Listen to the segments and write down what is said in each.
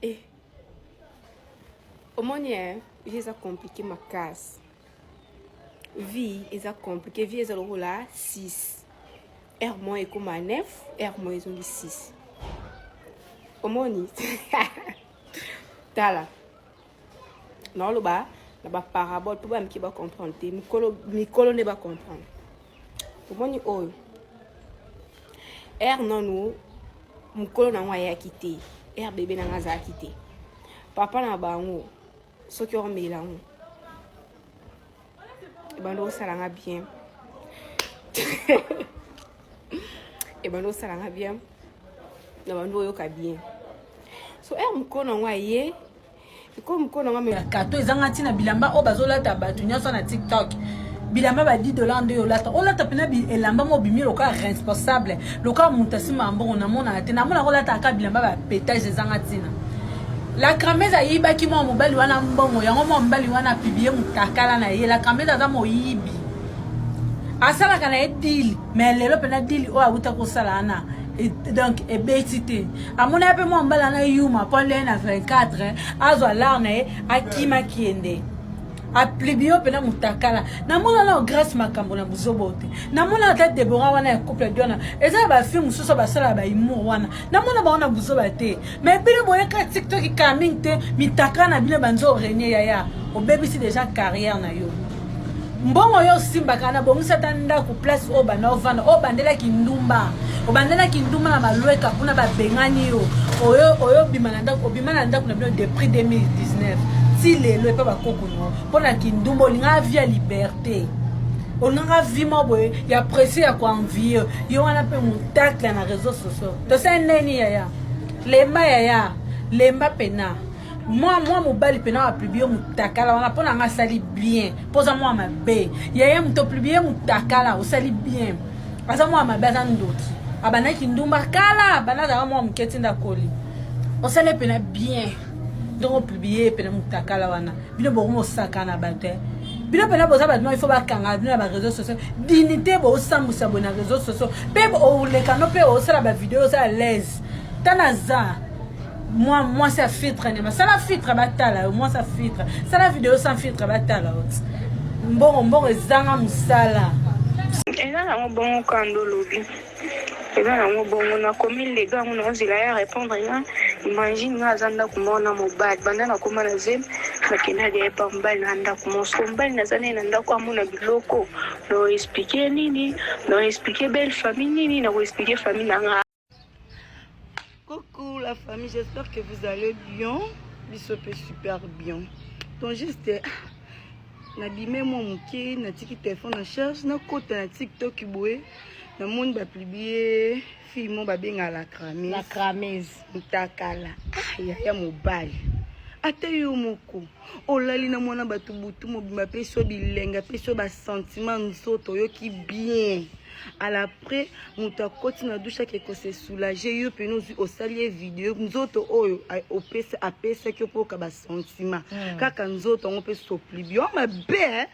Eh. Omoni eh, vie eza compliqué makasi. Vie eza compliqué, vie eza lokola 6. Heure moko ekoma 9, heure moko ezongi 6. Omoni? Tala. Naoloba na ba parabole mpo bamike ba comprendre te, mikolo mikolo nde ba comprendre. Omoni oyo heure nanu mokolo na yango ayaki te, heure bebe na nga azalaki te, papa na bango soki omela yango ebanda osala nga bien, ebanda osala nga bien na bando oyoka bien. So heure mokolo na yango aye, ekomi mokolo na yango. Kato ezanga ntina, bilamba oyo bazolata bato nyonso na TikTok, bilamba ba 10 $ nde olata, olata mpena elamba mo obimi lokola responsable, lokola moto asimaka mbongo. Namonaka te, namonaka olataka bilamba ba pétage ezanga ntina. La Cramese ayibaki mwa mobali wana mbongo yango, mwa mobali wana apublier motakala na ye. La Cramese aza moyibi, asalaka na ye deal, mais lelo mpena deal oyo awuta kosala wana, donc ebeti te. Amona ye mpe mwa mobali wana yuma mpo alia na 24, azwa lar na ye, akima kende apublier mpena motakala. Namona na Grâce makambo na buzobo te, namona ata Debora wana ya couple Diona, eza na bafilme mosusu basalaka bahumour wana, namona bango na buzoba te. Mais bino boyeka TikTok kaming te, mitaka na bino banzo renie. Yaya, obebisi déjà carrière na yo. Mbongo oyo osimbaka na bongisa ata ndako, place oyo banda ovanda, oyo obandelaki ndumba, obandelaki ndumba na malweka kuna, babengani yo, oyo oyo obima na ndako, obima na ndako na bino depuis 2019 ti lelo epa bakoko no mpo na kindumba. Olingaka vie ya liberté, olingaka vie moko boye ya presse ya koenvier yo wana mpe motakla na réseau sociaux. Tosali ndeni yaya? Lemba yaya, lemba pena. Mwa mobali mpena apublier motakala wana, mpo na nga asali bien, mpo oza mwa mabe yaya. Moto opublier motakala, osali bien. Aza mwa mabe, aza ndoki, abandaki ndumba kala, banda azalaka mwa moke ti ndakoli. Osali mpena bien ndenge opublier mpena motakala wana. Bino bokomosaka na bato, bino mpena boza bato il faut bakanga bino na baréseau sociaux. Dignité bosambwisa boye na réseau sociaux, mpe olekano mpe osala bavideo, osala l'aise ta naza mwa mwasi ya filtre nema, sala filtre batala yo. Mwasi ya filtre, sala video sans filtre batala yo. Mbongo, mbongo ezanga mosala. Eza nango bongo, kando olobi eza nango bongo. Nakomi lelo yango, naozela ya répondre nga. Imagine nga aza ndako moko na mobali, banda nakoma na zemi, nakendaki ye pa mobali na ndako moko. Siko mobali naza naye na ndako, amona biloko, na expliquer nini? Na expliquer belle famille nini? Na koexpliquer famille na nga? Coucou la famille, j'espère que vous allez bien. Biso pe super bien. Donc juste nabime mwa moke, natiki telefone na charge, nakota na TikTok boye, namoni bapublier fille mo babengaka la Cramise. La Cramise. Mutakala. Ah, yaya mobali, ata yo moko olali na mwana bato butu mobimba, apesi yo bilenga, apesi yo basentiment, nzoto oyoki bien. À l'après, moto akoti na douche, ake kose soulager, yo pene ozwi, osali ye video. Nzoto oyo opesa, apesaki yo mpo oyoka basentiment, kaka nzoto yango mpe soplibi yo mabe,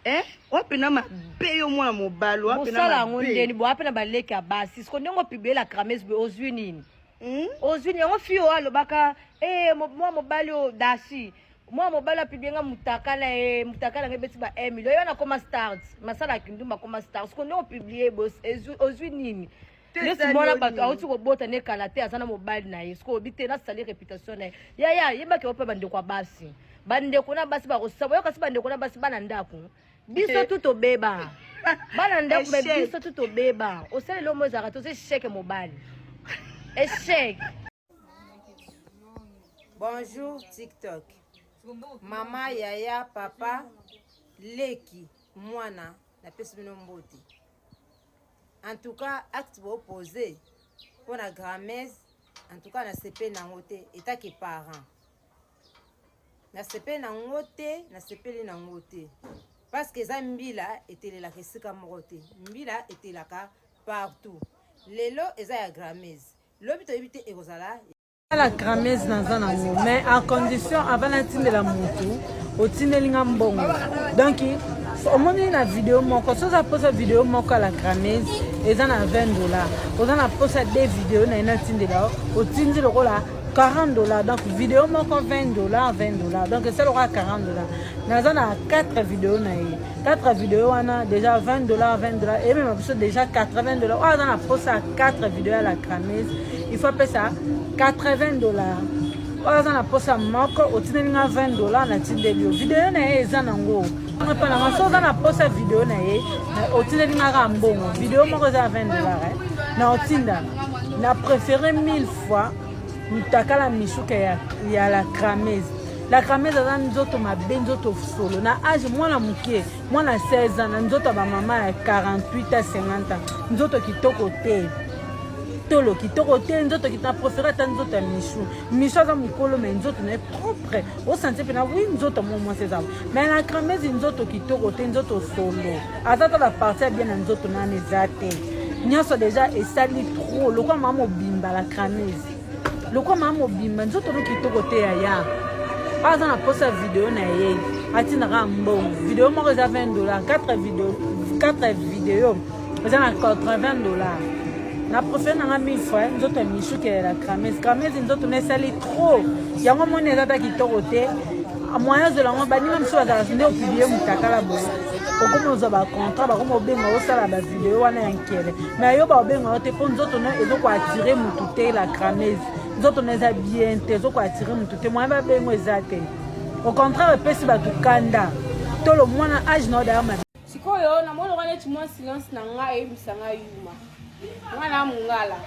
eh? Oyo mpena mabe, yo mwana mobali oyo mpena Bosala yango mabe. ndeni boya mpe na baleki ya basi. Siko ndenge opublier la Cramese boye, ozwi nini? Hmm? Ozwi nini yango? Fille oyo alobaka e mwa mobali oyo dasi, mwa mobali apublier nga mutakala ye, mutakala nga ebeti ba 1 million, ye wana akoma stars, masala ya kindumba, akoma stars. Siko ndenge opublier boye, ozwi nini? Te, Neti ezali mwana yo bato nini? awuti kobota ne kala te, aza na mobali na ye. Siko obi te nasali réputation na ye. Yaya, yebaki yo mpe bandeko ya basi, bandeko na basi bakosaba yo, kasi bandeko na basi bana ndako biso tu tobeba, bana ndako me Échec. biso tu tobeba. Osali eloko ezalaka toza échec, mobali échec. Bonjour TikTok. Mama, yaya, papa, leki, mwana, napesi bino mbote. En tout cas, acte boposé mpo na Gramese, en tout cas nasepeli nango te. Etake parent, nasepeli nango te, nasepeli nango te, parce que eza mbila etelelaka esika moko te, mbila etelaka partout. Lelo eza ya Gramese, lobi toyebi te ekozala. La Cramese, naza nango, mais à condition avant natindela motu, otindeli nga mbongo. Donc omoni na video moko, so oza mposa video moko ya la Cramese, eza na 20 $. Oza na mposa de video na ye, natindela yo, otindi lokola. 40 $. Donc video moko 20 $, 20 $, donc esala lokola 40 $. Naza na 4 video na ye. 4 video wana déjà 20 $, 20 $, emema biso déjà 80 $. Oyo aza na posa ya 4 video ya la cramise, il faut apesa 80 $. Oyo aza na posa moko, otindeli nga 20 $, natindeli yo video na ye. Eza nango epa nanga. So oza na posa video na ye, otindeli nga kaka mbongo. Video moko eza ya 20 $, na otinda. Na préféré mille fois mutakala misuka ya la cramese. La cramese aza nzoto mabe, nzoto solo na age mwana moke, mwana 16 ans na nzoto ya bamama ya 48 a 50 ans. Nzoto kitoko te, tolo kitoko te, nzoto na préféré ata nzoto ya Michu. Michu aza mokolo, mais nzoto na ye propre, osentir mpena wi nzoto mo mwasi eza. Mais na cramese, nzoto kitoko te, nzoto solo, aza ta bapartie ya bien na nzoto nani eza te. Nyonso déjà esali trop lokwa mama mobimba. La cramese lokwa mama mobimba, nzoto no kitoko te. Yaya aza na posa video na ye, atindaka mbongo. Video moko eza 20 $, 4 video, 4 video eza na 80 $. Na préféré nanga mille fois nzoto ya Michu ke la cramese. Cramese nzoto na esali trop, yango moni eza ta kitoko te. Moyen ozela yango, baninga mosusu bazalaka nde opublier mutakala boye, okomi ozwa bacontrat, bakomi obenga osala bavideo wana ya nkele. Mais yo baobenga yo te, mpo nzoto na ezokoattirer mutu te. La cramese nzoto na eza bien te, ezokoattirer mutu te, moyen babengo eza te. Au contraire, epesi bato kanda. Tolo mwana age na yo daya mabe. Sikoyo namoni lokola neti mwa silence na ngai eyebisa ngai yuma. Ngai na mongala,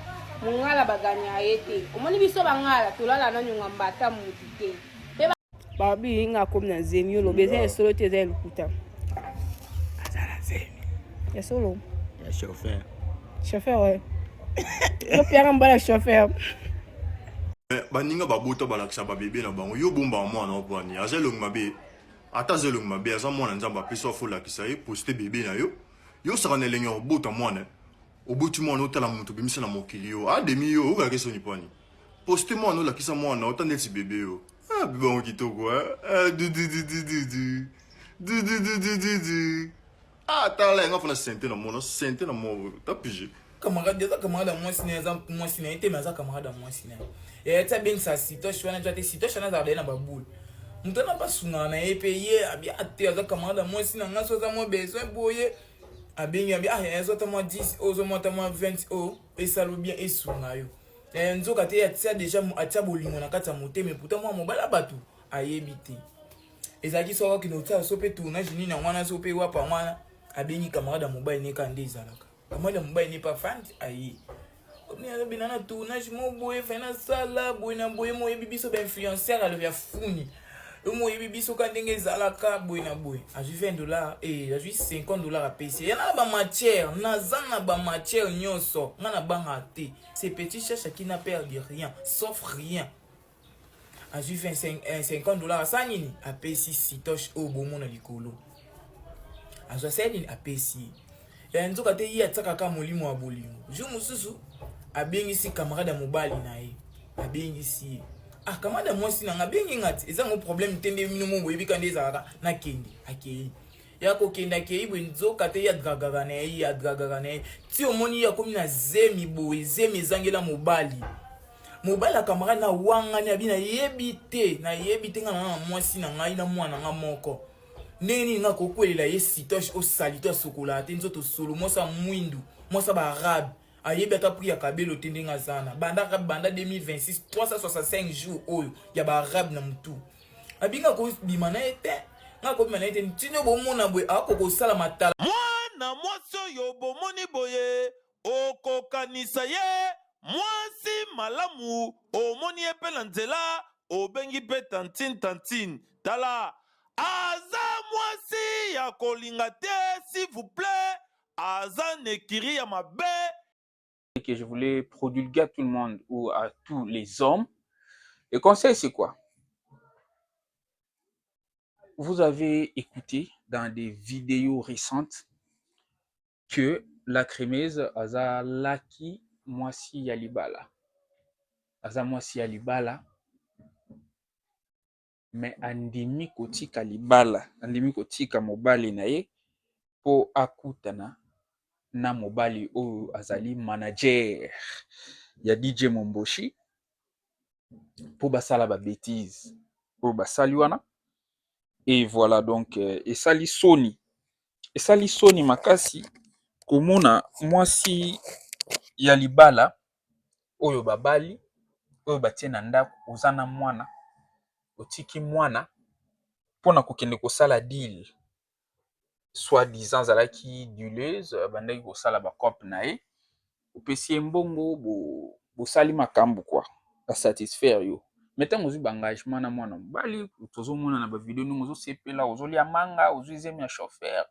mongala baganya ye te. Omoni biso bangala tolala na nyonga mbata mutu te. Mpe babi nga akomi na zemi. Olobi eza ya solo te, eza ya lokuta? Aza na zemi. Ya solo. Ya chauffeur. Chauffeur, ouais. Yo piaka mbala chauffeur. Baninga babota, balakisa babebe na bango. Yo bombaka mwana opwani aza elongi mabe. Ata aza elongi mabe, aza mwana. Nzambe apesi, afolakisa ye. Poste bebe na yo. Yo osaka na elengi ya kobota mwana. Oboti mwana, otala moto obimisa na mokili. Yo ademi, yo okaka soni pwani. Poste mwana, olakisa mwana, ota neti bebe yo. Ah, bebe yango kitoko. Dududududu dududududu. Ah, tala yango afana sente na mona, sente na mo ta pige. Camarade, aza camarade ya mwasi na ye. Aza mwasi na ye te, mais aza camarade ya mwasi na ye. Ti abengisa sitoche wana te. Sitoche wana azalaka ye na babule, moto wana basungaka na ye mpe. Ye abi ate aza camarade ya mwasi na nga, so aza mwa besoin boye, abengi, abi: "Ah, azwa ata mwa 10 oyo, ozwa mwa ata mwa 20 oyo, esalo bien, esunga yo." Nzoka te atia déjà, atia bolingo na kati ya motema. Pourtant mwa mobali ya bato ayebi te. Ezalaki soki akokende kotia so mpe tournage nini yango wana, so mpe wapa wana, abengi camarade ya mobali ne. Kaka nde ezalaka camarade ya mobali ne mpe afandi aye azobina na tournage mo boye, fai nasala boye na boye. Moyebi biso bainfluenceur alobi ya funi yo, moyebi biso ka ndenge ezalaka boye na boye. Azwi 20 $, azwi 50 $, apesi ye. Na bamatière, naza na bamatière nyonso, nga nabangaka te. Ce petit cherche qui n'a perdu rien sauf rien. Azwi 25, 50 $, asala nini? Apesi sitoche oyo bomona likolo. Azwa, asala nini? Apesi ye. Nzoka te ye atiaka molimo ya bolingo. Jour mosusu abengisi camarade ya mobali na ye, abengisi ye: "Ah, camarade ya mwasi na nga abengi nga ti, eza ngo problème te. Nde bino mo boyebi ka nde ezalaka, nakende." Akei, ya kokende, akei boye, nzoka te ye adragaka na ye, ye adragaka na ye ti omoni ye akomi na zemi boye. Zemi ezangela mobali. Mobali ya camarade na wangani, abi: "Nayebi te, nayebi te. Nga na mwasi na ngai na mwana nga moko, ndenge nini nga kokwelela ye sitoche osali to asokolaka te, nzoto solo, mwasi ya mwindu, mwasi ya baarabe, ayebi ata prix ya kabelo te. Ndenge aza na banda banda 2026, 365 jours oyo ya baarabe na motu, abinga kobima na ye te. Nga kobima na ye te. Ntino bomona boye, akoki kosala matala." Mwana mwasi oyo bomoni boye, okokanisa ye mwasi malamu. Omoni ye mpe na nzela, obengi mpe tantine, tantine. Tala, aza mwasi ya kolinga te, s'il vous plaît. Aza na ekiri ya mabe. Que je voulais produlguer à tout le monde ou à tous les hommes. Le conseil, c'est quoi? Vous avez écouté dans des vidéos récentes que la crémeuse azalaki mwasi ya libala. Aza mwasi ya libala, mais andimi kotika libala, andimi kotika mobali na ye mpo akutana na mobali oyo azali manager ya DJ Momboshi. mpo basala ba bêtises oyo basali wana. Et voilà, donc esali soni, esali soni makasi komona mwasi ya libala oyo babali, oyo batie na ndako, oza na mwana, otiki mwana mpona kokende kosala deal. Soit disant azalaki dealeuse, abandaki kosala bacope na ye, opesi ye mbongo, bosali makambo quoi, basatisfaire yo. Mais ntango ozwi baengagement na mwana mobali, tozomona na bavideo ndenge ozosepela, ozolia manga, ozwi zemi ya chauffeur,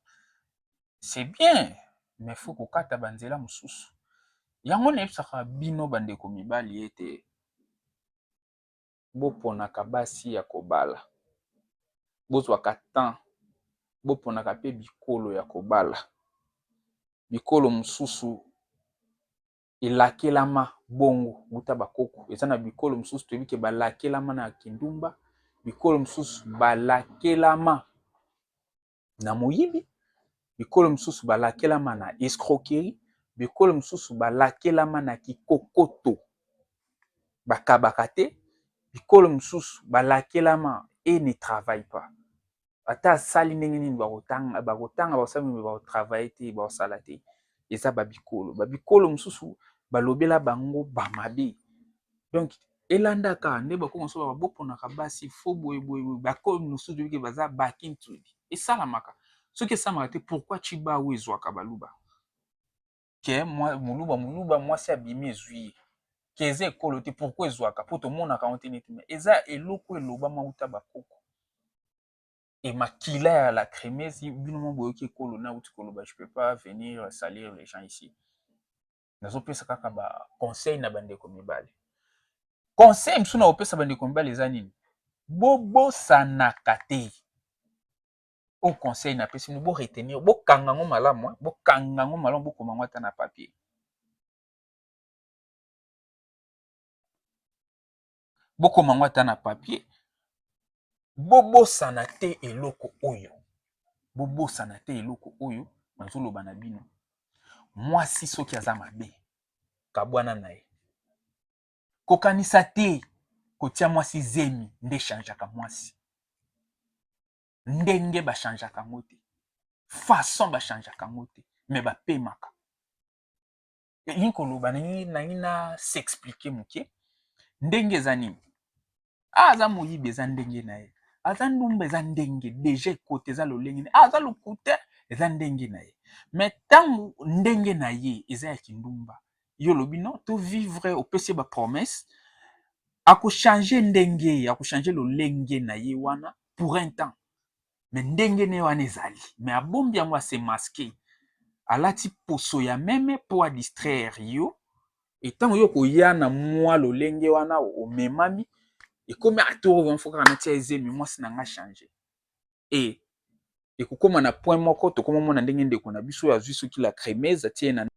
c'est bien, mais faut kokata banzela mosusu. Yango nayebisaka bino bandeko mibali ete boponaka basi ya kobala, bozwaka temps, boponaka mpe bikolo ya kobala. Bikolo mosusu elakelama bongo wuta bakoko. Eza na bikolo mosusu toyebi ke balakelama na kindumba, bikolo mosusu balakelama na moyibi, bikolo mosusu balakelama na escroquerie, bikolo mosusu balakelama na kikokoto, bakabaka te, bikolo mosusu balakelama et ne travaille pas. Ata asali ndenge nini, bakotanga, bakotanga, bakosala nini, bakotravaille te, bakosala te. Eza babikolo, babikolo mosusu balobela bango bamabe. Donc elandaka nde bakolo mosusu baboponaka basi fo boye boye boye. Bakolo mosusu toyebi ke baza bakintudi. Esalamaka soki esalamaka te, pourquoi Tshibawu ezwaka baluba ke moluba moluba mwasi abimi ezwi ye ke eza ekolo te? Pourquoi ezwaka? Mpo tomonaka yango te neti me eza eloko elobama uta bakoko e makila ya la crémeuse. Bino mo boyoki ekolo nauti koloba. Je peux pas venir salir les gens ici. Nazopesa kaka ba conseil na bandeko mibali. Conseil mosusu na kopesa bandeko mibali eza nini? Bobosanaka te. Oyo conseil napesi bino, boretenir, bokanga yango malamu, bokanga yango malamu, bokoma yango ata na papier, bokoma yango ata na papier. Bobosana te eloko oyo, bobosana te eloko oyo nazoloba na bino. Mwasi soki aza mabe, kabwana na ye. Kokanisa te kotia mwasi zemi nde changeaka mwasi. Ndenge bachangeaka yango te, façon bachangeaka yango te, me bapemaka. Elingi koloba nangi na s'expliquer moke ndenge eza nini. Ah, aza moyibi, eza ndenge na ye. Aza ndumba, eza ndenge deja ekota, eza lolenge na ye. Ah, aza lokuta, eza ndenge na ye. Me ntango ndenge na ye eza ya kindumba, yo olobi non, to vivre, opesi ye bapromesse, akochange ndenge, akochange lolenge na ye wana pour un temps. Me ndenge na ye wana ezali, me abombi yango, ase masque, alati poso ya meme mpo adistraire yo. Etango yo koya na mwa lolenge wana, omemami, ekomi atoro fo kaka natia ezemi, mwasi na nga change. E ekokóma na point moko, tokomomona ndenge ndeko na biso oyo azwi soki la crémeuse atie na